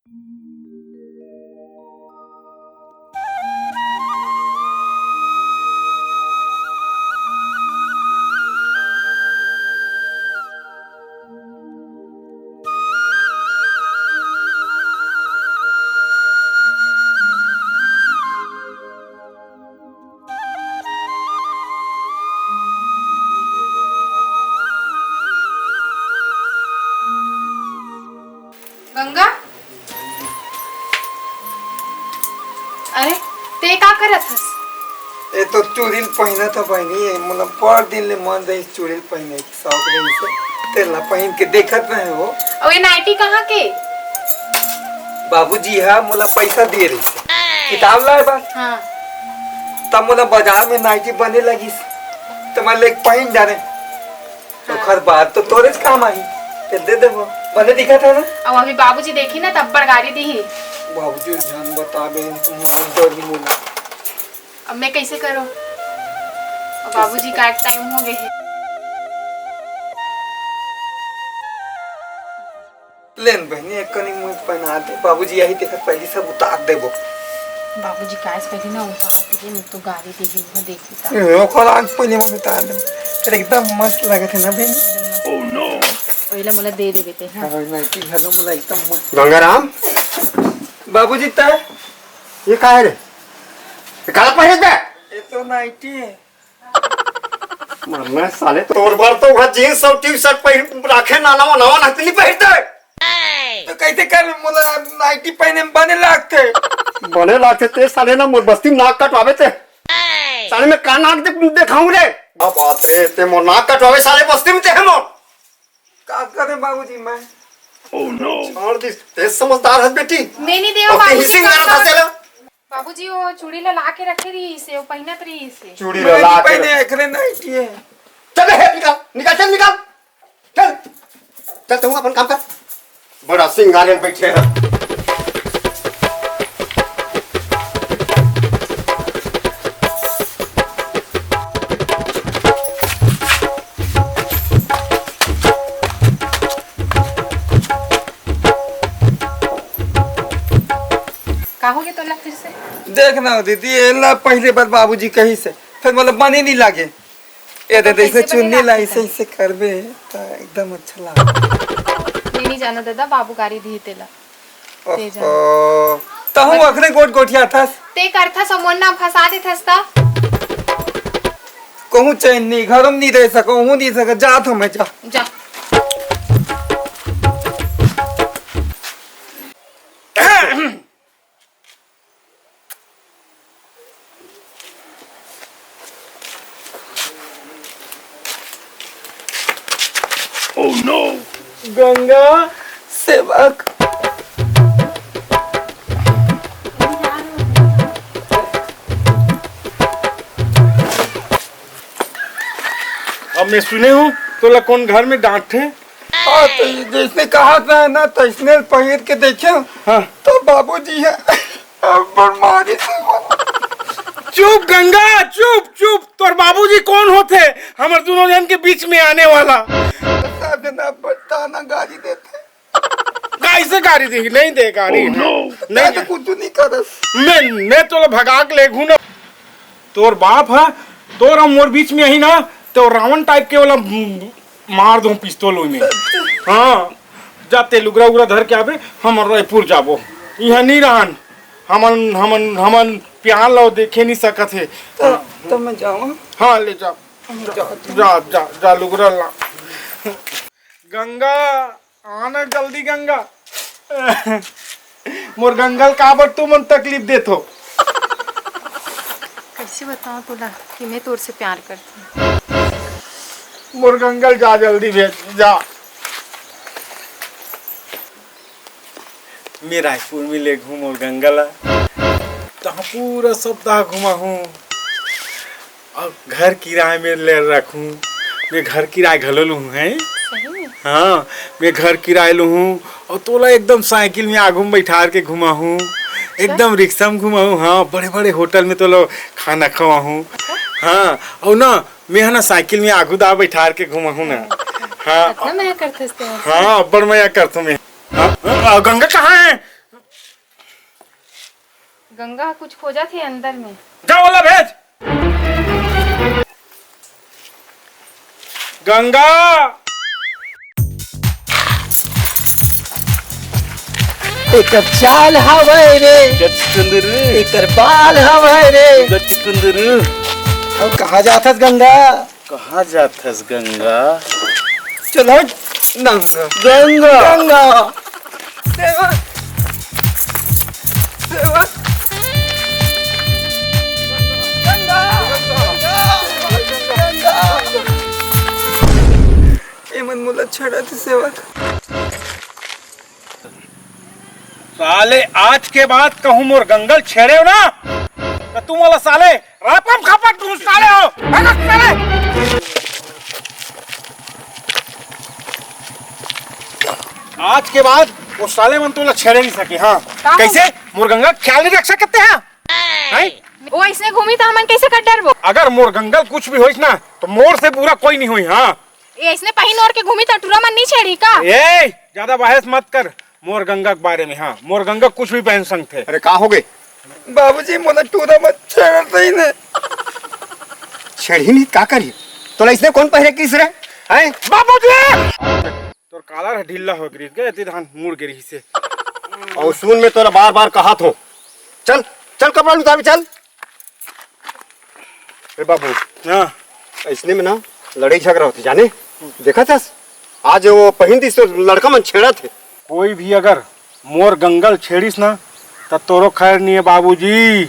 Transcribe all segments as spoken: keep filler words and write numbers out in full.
गंगा, अरे, ते का करत हस? ए तो चूड़ी ल पहिनत हंव बहिनी, ए मोला बड़ दिन ले मन रहिस चूड़ी ल पहिने के शौक रहिस हे, तेला पहिन के देखत रहेंव। अउ ए नाइटी कहाँ के? बाबूजी ह मोला पैसा दिए रहिस हे किताब लाए बर। हाँ। तब मोला बाजार में नाइटी बने लगिस, त मैं लेके पहिन डारेंव। हाँ। ओखर बाद तो तोरेच काम आही, ते दे देबो। बने दिखत हे ना? अउ अभी बाबूजी देखही ना, त अब्बड़ गारी दिही। बाबूजी झन बताबे, मोला डर ही मोला। अब मैं कइसे करंव? अब बाबूजी का टाइम हो गे हे। ले न बहिनी, एक कनी मुँह पहना दे। बाबूजी आही तेखर पहिली सब उतार देबो। बाबूजी काहे से कही ना उतार देबो, नहीं तो गारी देही, वो देखी ता। ए, ओकर आज पहिली मैं उतार देबो। तेरे एकदम मस्त लगत हे ना बहिनी? एकदम मस्त। Oh no! ओइला मोला दे देबे ते, हाँ। हाँ, नाइटी घलो मोला एकदम मस्त। गंगाराम, बाबूजी, तैं ये का हे रे? ये काला पहिरे बे? ये तो नाइटी हे। मरना हे साले, तोर बर तो वहाँ जींस अउ टी-शर्ट पहिर राखे ना, नवा, नवा नकली पहिरते। तो कइसे कर मोला नाइटी पहिने में बने लागथे? बने लागथे ते साले ना, मोर बस्ती में नाक कटवाबे ते। साले मैं का नाक दे-, देखाऊं रे? अब बात रे, ते मोर नाक कटवाबे साले बस्ती में ते हे मोर। का करे बाबूजी मैं? Oh no! छोड़ दिस, ते समझदार हस बेटी। मैं नहीं देवा और ते बाबूजी हिसिंग का मारत हस साथ। तेला। बाबूजी, वो चूड़ी ला, ला के रखे रहिस हे, वो पहिनत रहिस हे। चूड़ी मैं ला, नहीं ला के पहिने, रख। एकरे नाइटी हे। चल हे, निकाल, निकाल, चल, निकाल। चल, चल, तू अपन काम कर। बड़ा सिंगारे बइठे हे। का हो गे तोला फिर से? देख ना दीदी, एला पहिरे बर बाबूजी कहिस हे, फेर मोला बने नहीं लागे। ए दे, तो अइसे कइसे बने चुन्नी ला, लागथे अइसे, तब? अइसे करबे, त एकदम अच्छा लागथे। मैं नहीं जानंव दादा, बाबू गारी दिही तेला। ते जान। ओहो, तहूँ अखने गोठ गोठियाथस। ते करथस, अउ मोर नाम फंसा देथस त। कहूँ चैन नहीं, घर में नहीं रह सको, हूँ नहीं सको, जात हूँ मैं, जा। जा। Oh no! गंगा सेवक। अब मैं सुने हूँ, तोला कौन घर में डांटे? हाँ, तो ये जैसने कहा था ना, तैसने पहिर के देखे, हाँ। तो बाबूजी हे, अब्बड़ मारी से बोला। चुप गंगा, चुप, चुप। तोर बाबूजी कौन होथे, हमर दुनों झन के बीच में आने वाला? सब झन अब्बड़ ताना गारी देथे। कइसे गारी देही? नहीं दे गारी। Oh no! नहीं मैं तो दे। कुछ नहीं करस। मैं, मैं तोला भगा के लेगहूँ ना। तोर बाप ह, तोर अउ मोर बीच में आही ना, तो रावण type के वाला मार दूँ पिस्तौल ओइमे। हाँ, जा ते लुगरा उगरा धर के आबे, हमन रायपुर जाबो। इहाँ नहीं रहन, हमन, हमन, हमन प्यार ला देखे नहीं सकत हे। तो, तो मैं जाऊँ? हाँ, ले जा। जा, जा, जा, जा, लुगरा ला। गंगा, आना जल्दी गंगा। मोर गंगा ल काबर तुमन तकलीफ देथो? कइसे बतावं तोला कि मैं तोर से प्यार करथंव। मोर गंगा ल जा जल्दी भेज, जा। मैं रायपुर में लेगहूँ मोर गंगा ला, तहाँ पूरा सप्ताह घुमाहूँ। अउ घर किराए में ले रखहूँ, मैं घर किराए घलो लुहूँ, हैं? सही में? हाँ, मैं घर किराए लुहूँ, अउ तोला एकदम साइकिल में आगू में बैठार के घुमाहूँ, अच्छा? एकदम रिक्शा में घुमाहूँ, हाँ, बड़े-बड़े होटल में तोला खाना खवाहूँ। अच्छा? हाँ, अउ ना, मैं ह ना साइकिल में आगू दा बैठार के घुमाहूँ ना। हाँ। अतना मया करथस ते मोर से? हाँ, अब्बड़ मया करथों मैं। हाँ, हाँ, गंगा कहाँ है? गंगा कुछ खोजत हे अंदर में। जा ओला भेज। गंगा। एकर चाल हवय रे, गचकुंदरू। एकर बाल हवय रे, गचकुंदरू। अउ कहाँ जाथस गंगा? कहाँ जाथस गंगा? चल हट। गंगा। गंगा। गंगा। सेवक। सेवक। गंगा। गंगा। गंगा। ए मन मोला छेड़त हे सेवक। साले आज के बाद कहूँ मोर गंगा ल छेड़ेव ना, त तुम वाला साले रापम खापट तुम साले हो। भागो साले। आज के बाद वो साले मन तोला छेड़े नहीं सके। हाँ। का हो? कैसे? मोर गंगा ख्याल नहीं रख सकते हैं? हैं? वो ऐसने घूमी त हमन कैसे कर डरबो? अगर मोर गंगा ल कुछ भी होइस ना, तो मोर से बुरा कोई नहीं होई। हाँ। ए, ऐसने पहिन ओढ़ के घूमी त टूरा मन नहीं छेड़ी का? ए, ज्यादा बहस मत कर मोर गंगा के बारे में। हाँ, मोर गंगा कुछ भी पहन सकथे। अरे, का हो गए? बाबूजी, मोला टूरा मन छेड़त रहिन हे। छेड़ही नहीं, का करी? तोला इसने कौन पहरे किस रे? हैं? बाबूजी! तोर कालर ह ढीला हो गिरिस गे, एती धान मुड़ गे रिहिस हे। अउ सुन, मैं तोला बार-बार कहत हों, चल, चल कपड़ा उतार, चल। ए बाबू, हाँ। अइसने में ना लड़ाई झगड़ा होथे, जाने? देखत हस, आज वो पहिन दिस तो लड़का मन छेड़त हे। कोई भी अगर मोर गंगा ल छेड़िस ना, त तोरो खैर नहीं है बाबूजी।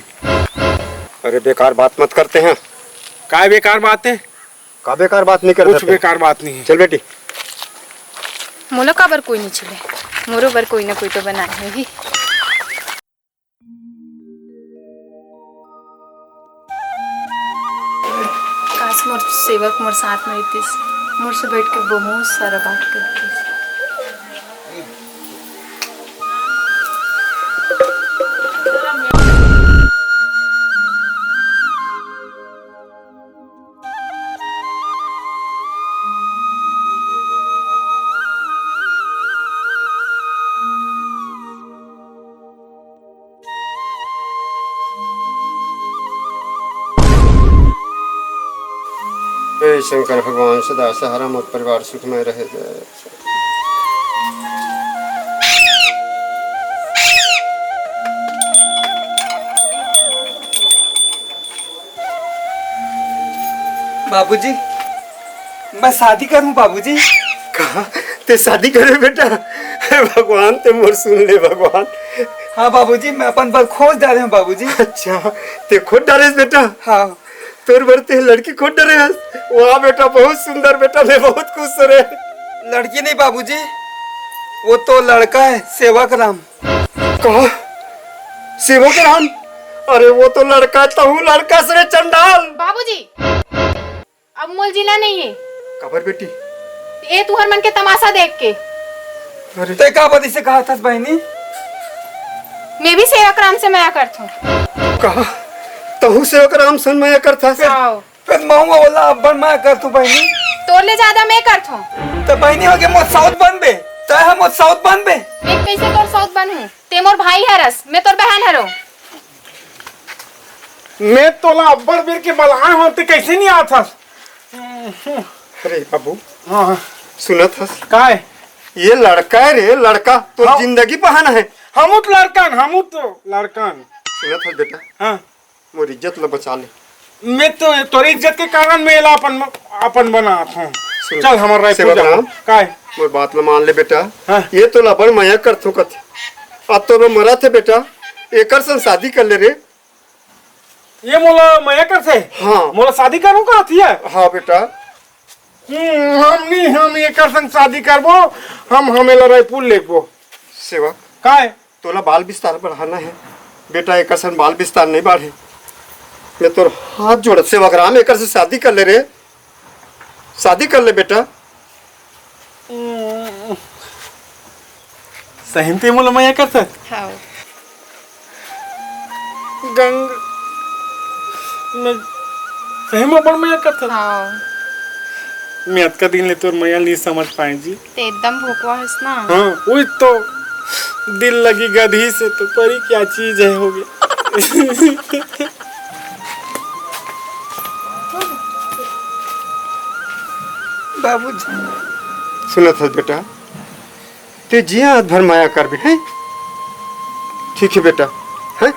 अरे बेकार बात मत करते हैं। काय बेकार बात है? का बेकार बात नहीं करते कुछ हैं? बेकार बात नहीं है। चल बेटी। मोला काबर कोई नहीं छेड़े, मोरो बर कोई ना कोई तो बनाए होही। काश मोर सेवक मोर साथ में रहतिस, मोर से बैठ के बहुत सारा बात करतिस। हे शंकर भगवान, सदा सहारा मोर परिवार सुखमय रहे। बाबूजी, मैं शादी करूं बाबूजी। कहा? ते शादी करे बेटा? हे भगवान, ते मोर सुन ले भगवान। हाँ बाबूजी, मैं अपन बर खोज डारे हूँ बाबूजी। अच्छा, ते खोज डारे बेटा? हाँ। तोर बर ते लड़की खोज डारे हस? वाह बेटा, बहुत सुंदर बेटा, मैं बहुत खुश हो रे। लड़की नहीं बाबूजी, वो तो लड़का है, सेवक राम। कहा? सेवक राम? अरे वो तो लड़का, तहूँ लड़का से रे चंडाल। बाबूजी, अब मोल जीना नहीं है। काबर बेटी? ये तुहर मन के तमाशा देख के। अरे। ते का बदी से कहा थस बहिनी? मैं भी सेवक राम से मया करथों। कहा? तहूँ सेवक राम सन मया करथस? हाँ। फिर महूँ ओला अब्बड़ मया करथों बहिनी। तोर ले ज्यादा मैं करथों। त बहिनी हो के मोर साउत बनबे, त हम मोर साउत बनबे। मैं कैसे तोर साउत बनहूँ? ते मोर भाई हरस, मैं तोर बहन हरों। मैं तोला अब्बड़ बेर के बलाए हों, ते कैसे नहीं आथस? अरे बाबू, हाँ, हाँ। सुनत हस? काय? ये लड़का है रे, लड़का। तो हाँ। जिंदगी बहाना है। हमू तो लड़कन, हमू तो लड़कन। सुनत हस बेटा? हाँ। मोर इज्जत ला बचा ले। मैं तो तोर इज्जत के कारण मैं एला अपन, अपन बनात हों। सुन, चल, हमर रायपुर सेवक जा। राम, काय? मोर बात ला मान ले बेटा। हाँ। ये तोला बड़ मया करथों कथे। अब तो मैं मरत हे बेटा, एकर संग शादी कर ले रे। ये मोला मया करथे? हाँ। मोला शादी करूँ कहत हे? हाँ बेटा। हम्म, हम नहीं, हम एकर संग शादी करबो, हम, हम एला रायपुर लेगबो। सेवक। काय? तोला बाल विस्तार बढ़ाना है बेटा, एकर सन बाल विस्तार नहीं बढ़े। मैं तोर हाथ जोड़त सेवक राम, एकर से शादी कर ले रे, शादी कर ले बेटा। सही में ते मोला मया करथस? हाँ। गंग, मैं सही में बड़ मया करथस? हाँ। मैं अतका दिन ले तोर मया नहीं समझ पाए जी। ते एकदम भोकवा हस ना। हाँ, वही तो। दिल लगी गधी से तो परी क्या चीज है हो गया। बाबूजी। सुनत हस बेटा, ते जिया भर मया करबे, हैं? ठीक हे बेटा, हैं?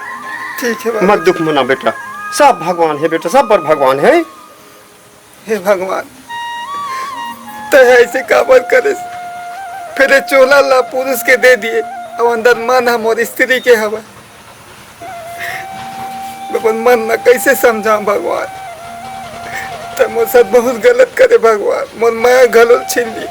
ठीक हे बाबू। मत दुख मना बेटा, सब भगवान हे बेटा, सब बर भगवान हे। हे भगवान, तैं ऐसे काबर करेस? फेर ए चोला ला पुरुष के दे दिए, अउ अंदर मन ह मोर स्त्री के हवय। मैं अपन मन ला कैसे समझाऊं भगवान? तैं मोर साथ बहुत गलत करे भगवान, मोर मया घलो छीन ली।